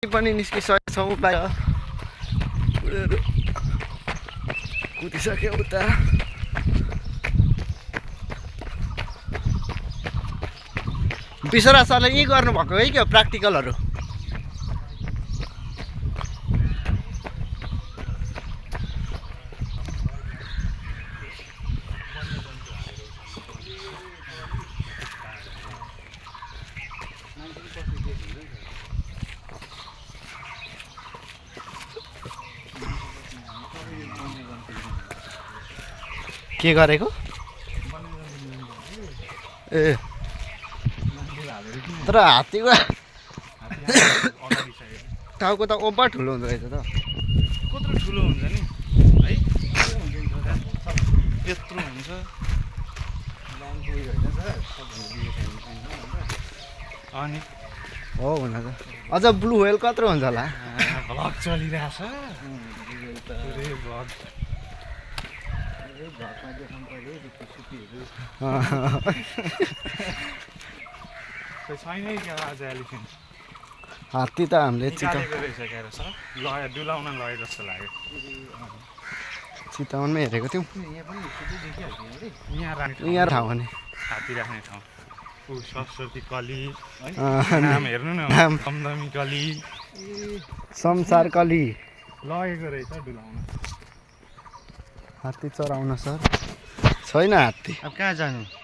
पनि निस्किसकेका छौँ प्राय कुदिसक्यो उता विश्वराज सरले यहीँ गर्नुभएको है क्या प्र्याक्टिकलहरू के गरेको ए तर हात्तीको टाउको त ओभर ठुलो हुँदो रहेछ त कत्रो ठुलो हुन्छ नि है यत्रो हुन्छ अनि हो हुन त अझ ब्लू व्हेल कत्रो हुन्छ होला भ्लग चलिरहेछ पुरै भ्लग छैनै क्या आज एलिफेन्ट हात्ती त हामीले चिताएको रहेछ क्या रहेछ लय डुलाउन लगे जस्तो लाग्यो चितवनमै हेरेको थियौँ यहाँ ठाउँ भने हात्ती राख्ने ठाउँ ऊ सरस्वती कली नाम हेर्नु न दमदमी कली संसार कली लगेको रहेछ डुलाउन हात्ती चराउन सर छैन हात्ती अब कहाँ जानु